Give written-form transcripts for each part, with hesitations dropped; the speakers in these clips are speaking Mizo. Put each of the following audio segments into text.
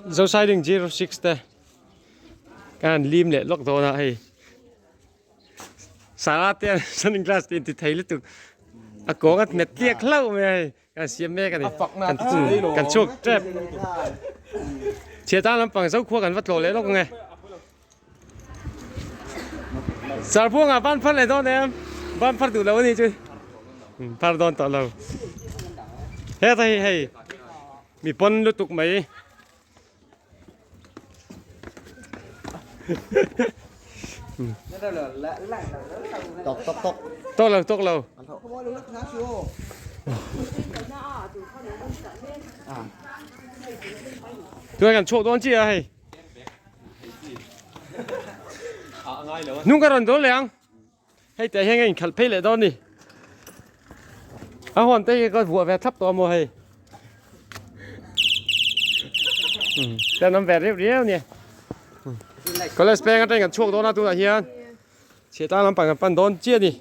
Zosailing 06 te kan han lim leh lawk dawn a hei Sara te sun glass te inti thei lutuk a kawng a hmet tliak hlauh mai a hei kan siam mek a ni kan kan chhuak tep chhiat a lampang zokhua kan va tlawh leh lawk ange. Sarbuanga ban phar leh dawn em? Ban phar duh lo a nih chu. Phar dawn tawh lo. Heta hi hei mi pawn lutuk mai. Tok tok tok. Tok lo tok lo. Tunah kan chhuak dawn chiah a hei. Hnung ka rawn dawn leh ang. Hei teh hian ka inkhalh phei leh dawn ni. A hawn te hi ka vuah ve thlap tawh a maw hei. Ten awm ve riau riau nia. College peng atangin kan chhuak dawn a tunah hian chhiah tlang lampang kan pan dawn chiah a ni.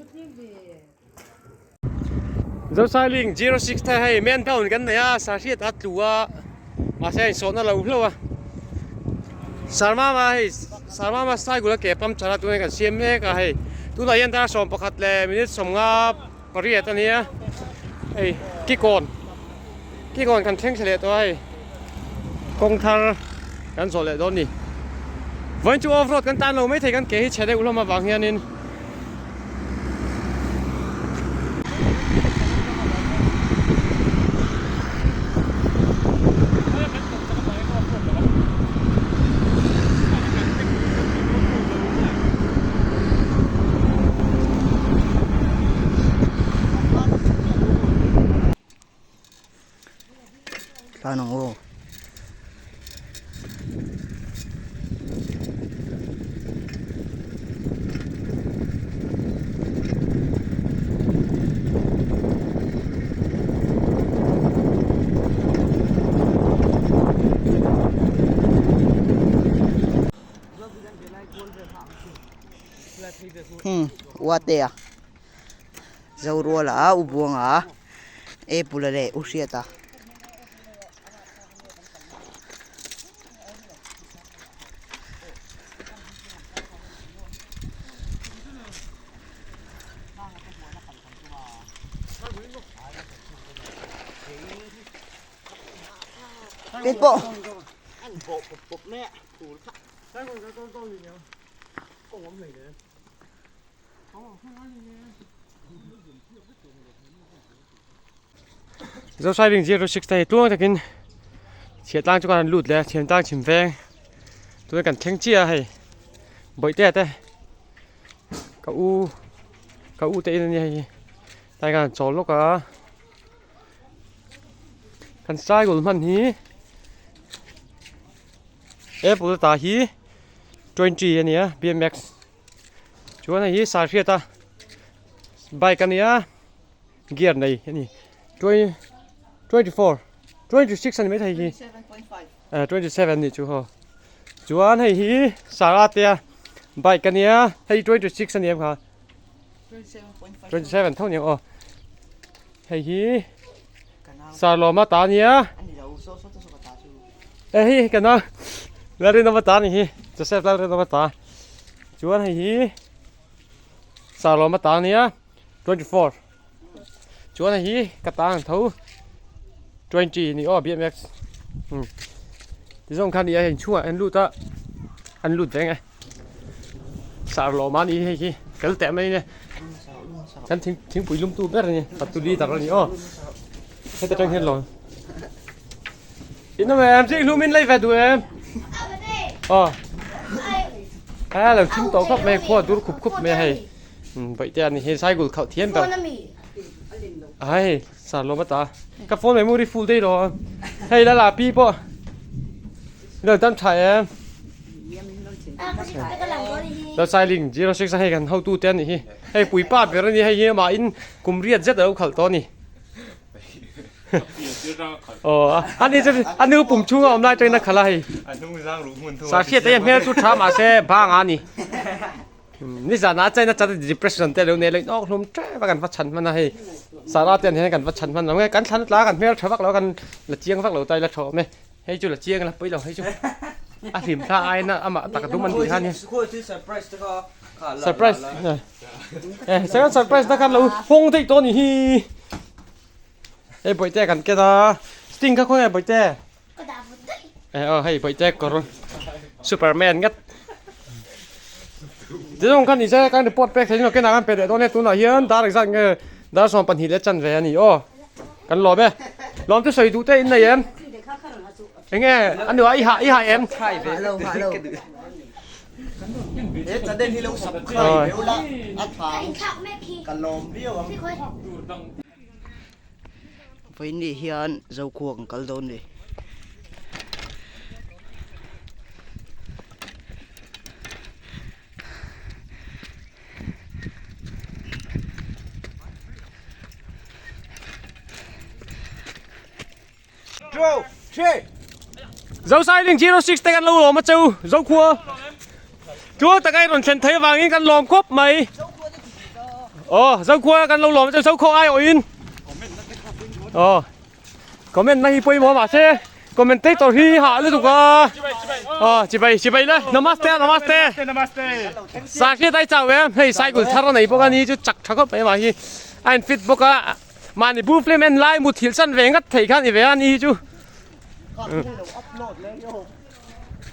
Zosailing 06 te hei man down kan nei a sahriat a tlu a mahse a insawhna lo hlauh a Sarmama hei Sarmama cycle a ke pump char a tunah kan siam mek a hei tunah hian dar 11 leh minute 58 a nia hei kikawn kikawn kan thleng thla leh tawh a hei kawng thar kan zawh leh dawn a ni vawiin chu off road kan tan lo maithei kan ke hi chhe deuh hlawm avang hianin. Tlan ang aw. Hmm, uate a. Zoruala a, Ubuanga a, Apple a leh Uhriata. Kết bộ. Zosailing 06 te hi tluang takin chhiah tlang chu kan han lut leh a thiam tlang chhim veng tuna kan thleng chiah a hei bawihtea te ka u ka u te in ania hei hi tlai kan han chawl lawk a kan cycle hman hi apple ta hi 20 ania bmx Chuan hei hi sarhriat a bike a nia gear nei a ni 24 26 a ni maithei hi 27 nih chu haw chuan hei hi sara te a bike a nia hei 26 a ni em kha 27 tho ni ang aw hei hi sarlawma ta a nia hei ka nau Lalrinawma ta a ni hi Joseph Lalrinawma ta. Chuan hei hi Sarlawma ta ania 24 chuan hei hi ka ta ang tho 20 ni aw BMX um tizawng khan ni a hei inchhungah an lut a an lut veng e Sarlawma ni hei hi fel teh mai ania kan thing thingpui lum tu ber a ni patuli tak a ni aw heta tang hian lo In awm em? Zing hlum in lei ve duh em? Aw. A lo thim tawh khawp mai khua dur khup khup mai a hei. Bawihte a ni hi cycle khalh thiam ber. A hei sar lawm a ta. Ka phone memory full daih lo a. Hei la la pi pawh. Lo dam tha em? Lo cycling 06 a hei kan hotu te a nih hi. Hei puipa ber a ni hei hi amahin kum riat zet a lo khalh tawh a ni. Aw ani chu a nu pum chhunga awm lai tawhin a khalh a hei Sahriat te hian hmel chu tha mahse bang a ni nizan ah China chan depression te lo nei lo in awk hlum tep a kan va chhan hman a hei Sara te an hian kan va chhan hman lo nge kan thlan tla kan hmel tha vak lo kan la chiang vak lo ta ila tha awm e. Hei chu la chiang la pawi lo hei chu a hlim thla aiin amah tak a dum an tih kha nia. Surprise eh second surprise na khan lo hawng daih tawh a nih hi. Hei bawihte kan ken a sting kha khawnge bawihte? Eh aw hei bawihte kawr superman ngat. Tichuan khan nise kan report pek thei kenah khan pe leh dawn e tunah hian dar engzat nge dar 12 leh chanve a ni aw. Kan lawm e. Lawm chu sawi duh te in nei em? Enge a nuah i hah i hah em? Vawiin hian Zokhua kan kal dawn ni. Zosailing 06 te kan lo lawm a cheu Zokhua Tluang taka i rawn thlen thei avangin kan lawm khawp mai Aw Zokhua kan lo lawm a cheu Zokhua ai awhin Aw Comment na hi pawimawh mahse commentator hi hah lutuk a aw chibai chibai le namaste namaste sakhi dai chau em hei cycle thar a nei bawk a ni chu chak tha khawp mai mah hi a in fit bawk a mahni bu film en lai muthilh chan ve ngat thei kha a ni ve a ni hi chu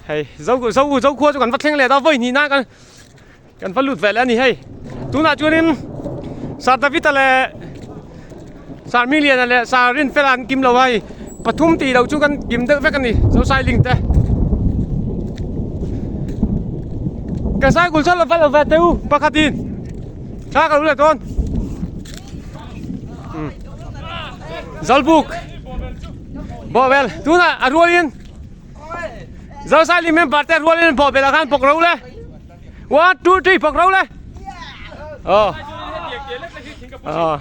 hei zo zo zo khua chu kan va thleng leh ta vawi hnih nan kan Kan va lut ve leh a ni hei. Tunah chuanin Sir David-a leh Sir Milian-a leh Sir Rinfela an kim lo a hei. Pathum tih loh chu kan kim deuh vek a ni Zosai Ling te. Ka cycle chuan lo va lo ve teh u pakhatin thla ka lo leh dawn. Zawlbuk Bawhbel tunah a rualin Zosai Ling member te a rualin Bawhbel ah khan bawk ro le. One, two, three, bawk ro le. Oh. Oh.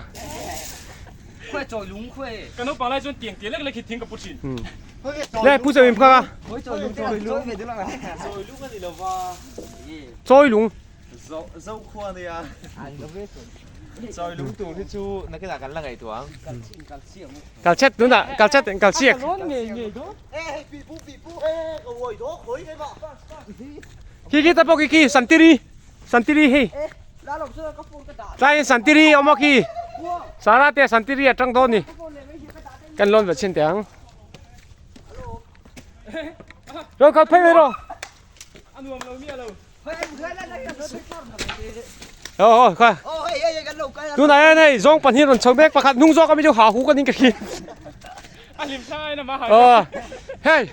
Khuai chawi lung khuai. Ka naupang lai chuan tiang tiang lek lek hi thing ka pu thin. Le pu chawi phak a. Khuai chawi lung chawi lung ve deuh la. Chawi lung ani lova. Chawi lung. Zo zo khua nia. Chawi lung tur hi chu nakinah kan la ngaihtuah ang. Kal chet tunah kal chet kal chiak. Khi khi ta pawh khi khi santiri santiri hei tlaiin santiri a awm a khi sara te santiri a tang dawn ni kan lawn ve chhin teh ang ro kal phei mai rawh aw aw kha tunah hian hei zawng pahnih rawn chho mek pakhat hnung zawk ami chu ha hu ka ning ka hria aw hei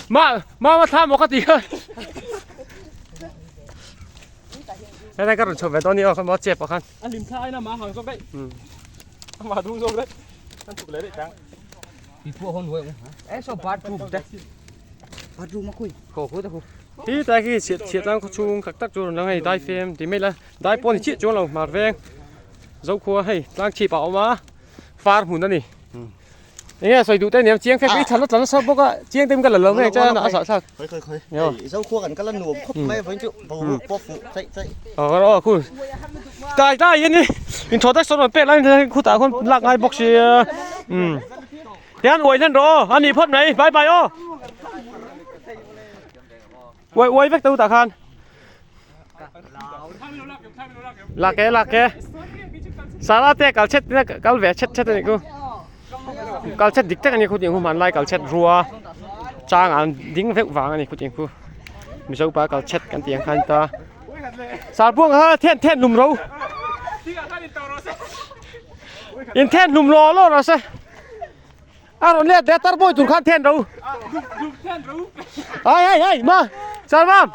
Ma mama thla maw ka ti kha. Helai ka rawn chho ve dawn ni aw khan maw chep ah khan. A hlim thla aina ma hang zawk daih. Ma dung zawk daih. Kan chuk leh daih tang. Eh so bathroom te. Bathroom a khui. Kho khu ta khu. Hi ta khi chhiat chhiat tlang khaw chhung tak tak chu rawn lang hei dai fem ti mai la dai pawh ni chiah chuang lo mar veng zo khua hei tlang chhip ah a awm a far hmun a ni. Enge sawi duh te aniang chiang fek i thlan a tlan nasa bawk a chiang te ka la lo nge chuan a sah thlak. Khoi khoi khoi. Hei zo khua kan kal a nuam khawp mai vawiin chu boruak pawh fuh chaih chaih. Aw aw khu tai tai hian in thaw tak sawn rawn pek lai hian khutah khuan lak ngai bawk sia umm tihian uai hlen rawh aw a nih phawt mai bye bye aw uai uai vek te utah khan. Lak e lak e Sara te kal chet tina kal ve chet chet ani ku kal chet dik tak ani khu tiang khu hmanlai kal chet rua chang an ding veuh vang ani khu tiang khu mizo pa kal chet kan tih ang khan ta sar buang kha then then hlum ro in then hlum law law rawh se. A rawn let leh tar bawi tur khan then ro. Ai ai ai ma Sarvam.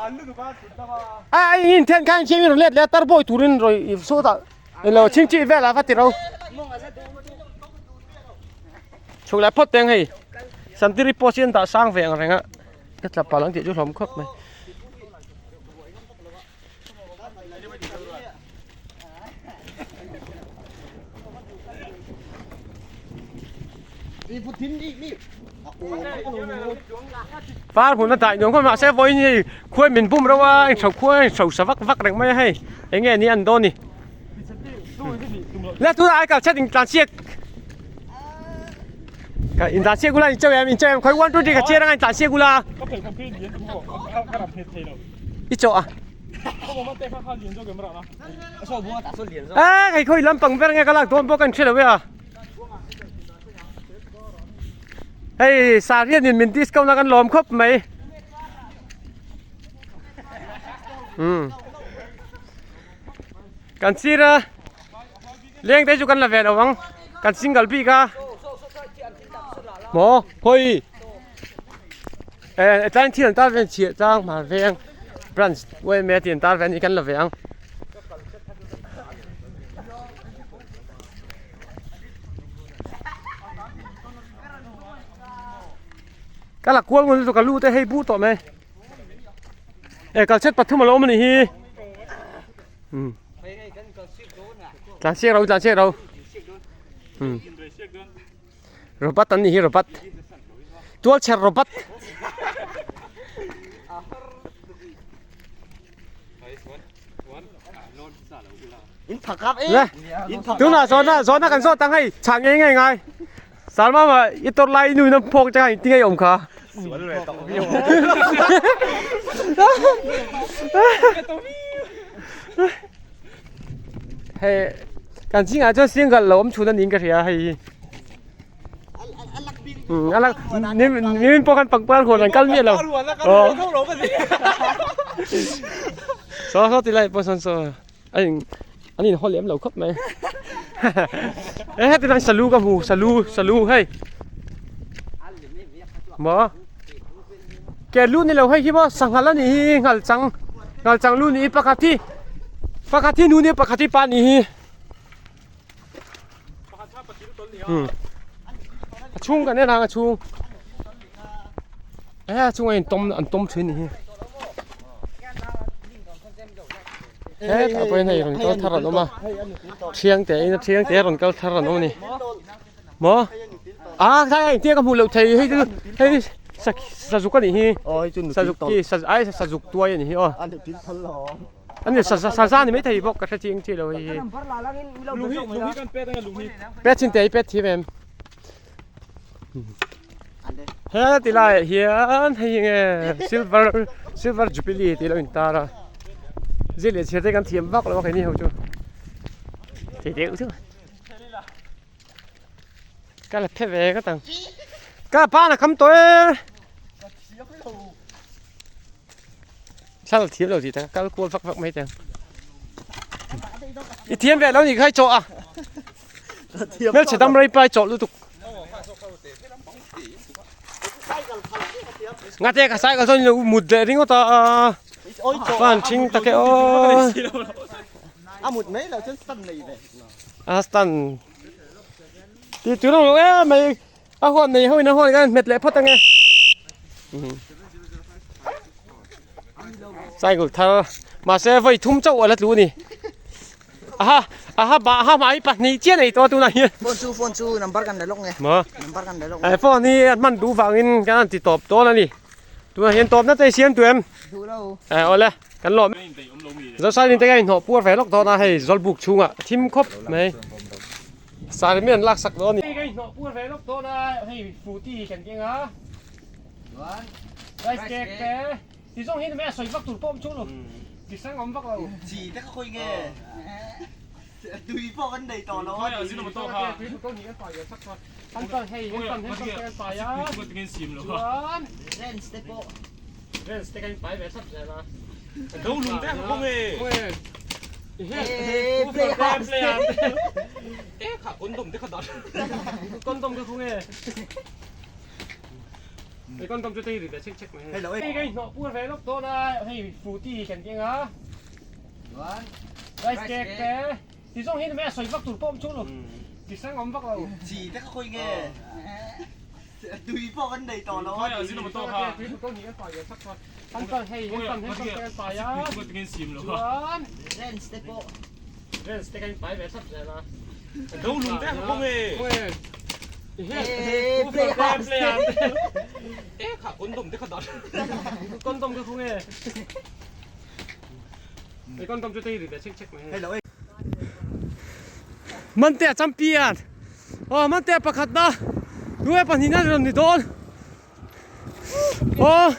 Ai ai in then khan chiang in rawn let leh tar bawi turin rawi sawtah ilo ching chi vel a va ti ro. Chhuk leh phawt teng hei. Santiri post hi an dah sang ve ang reng a. Ka tla pal ang tih chu hlawm khawp mai. Far hmun a dai nuam khawp mahse vawiin hei khuai min bum reuh a engtho khuai engtho sa vak vak reng mai a hei eng nge ni an dawn ni le tunah ai kal chet in tlan chiak. Ka in tlan siak ula in cheu em in cheu em khawi 1 2 3 ka chiar anga in tlan siak ula. Ka pheikhawk khi lian chu maw ka rap nghet thei lo. I chawh a. Ka mama te kha kha lian zawk em rah na. A hei khawi lampang ber nge ka lak dawn bawk a in hre lo e a. Hei sarian in min discount a kan lawm khawp mai. Um. Kan sir a leng te chu kan la ve lo ang kan single bik a maw khawi eh tlai thil an tar ve chhiah tlang hmar veng branch yma tih an tar ve a ni kan la ve ang. Ka la kual ngun lutuk a lu te hei bu tawh mai e kal chet pathum a lo awm a nih hi um tlan siak ro tlan siak ro um robot an nih hi robot tual chher robot. Tunah zawhna zawhna kan zawt ang hei chhah ngei ngei ngai Salma mah i tawrh lai i nu in a phawk che kha engtin nge i awm kha. Hei kan zingah chuan single lo awm chhun a niin ka hria hei hi. A lak nimin pawh khan pangpar huan an kal miah lo. Saw saw ti lai pawh sawn saw a in an in haw lem lo khawp mai. E heti lai salu ka hmu salu salu hei. Maw ke lu ni lo hei hi maw sanghal a nih hi nghal chang nghal chang lu ni hi pakhat hi pakhat hi nu nia pakhat hi pa nih hi. A chhung kan en ang a chhung e a chhung a in tawm an tawm thin hi he tah pawhin hei rawn kal thar an awm a thiang te in a thiang te rawn kal thar an awm a ni maw a tlai ah engtin ka hmuh loh thei hei chu hei sazuk a nih hi sazuk hi ai sazuk tuai a nih hi aw. Ani sa sa ni mai thei bawk ka hre chiang chi lo hei hi. Pet chin te hi pet thiam em. He ti lai ah hian hei hi nge silver silver jubilee tih lo in tar a. Zir leh chhiar te kan thiam vak lo a keini ho chu. Thei deuh deuh. Ka la phe ve ngawt ang. Ka pan a kham tawh e. Thla thiam lo tih tak kal kual vak vak mai teng. I thiam ve lo ni khai chaw a. Hmel chhe dam rei pai chaw lutuk. Ngate ka sai ka zawn lo mut leh ringawt a. Fan thing tak e aw. A mut mai lo chuan stun nei ve. A stun. Ti tu lo e mai. A huan nei ho in a huan kan hmet leh phawt ange. Cycle thar mahse vawi thum chauh a la tlu a ni. Aha aha ba aha hmai pahnih chiah nei tawh tunah hian. Phone chu phone chu number kan la lawk nge. Maw? Number kan la lawk nge. Phone hi an hman duh vangin kan han ti tawp dawn a ni. Tunah hian tawpna te i siam duh em? Duh lo. Eh awle kan lawm. Zosain in te ka inhnawh puar ve lawk dawn a hei Zawlbuk chhungah thim khawp mai. Sari mi an lak sak dawn a ni. Hei ka inhnawh puar ve lawk dawn a, hei Fruity kan keng a. Chuan rice cake te ti zawng hi mai a sawi vak tur pawh awm chung lo. Ti sang awm vak lo. Chi te ka khawi nge? Tui pawh kan nei tawh lo a ni. Tui bottle hnih kan pai ve sak chuan an pan hei an pan hen te kan pai a. Chuan Rents te pawh. Rents te kan pai ve sak zel a. Do lung te ka kawng e. Eee play arms te. E kha condom te kha dah. Condom ka khung e. Ei condom chu tei ri ve chek chek mai. Hello. Hei ka inhnawh puar ve lawk dawn a, hei fruity kan keng a. Chuan rice cake te. Ti zawng hi mai a sawi vak tur pawh awm chung lo. Ti sang awm vak lo. Chi te ka khawi nge? Tui pawh kan nei tawh lo a ni. Tui bottle hnih kan pai ve sak chuan an pan hei an pan hen te kan pai a. Chuan Rents te pawh. Rents te kan pai ve sak zel a. Do lung te ka kawng e. Eee play arms te. E kha condom te kha dah. Condom ka khung e. Ei condom chu tei ri ve chek chek mai. Hello. Mantea champion. Aw Mantea pakhat na. Tunge pahnihna rawn ni dawn? Aw.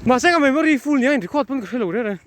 Mahse ka memory full nia in record pawn ka hrelo reng reng.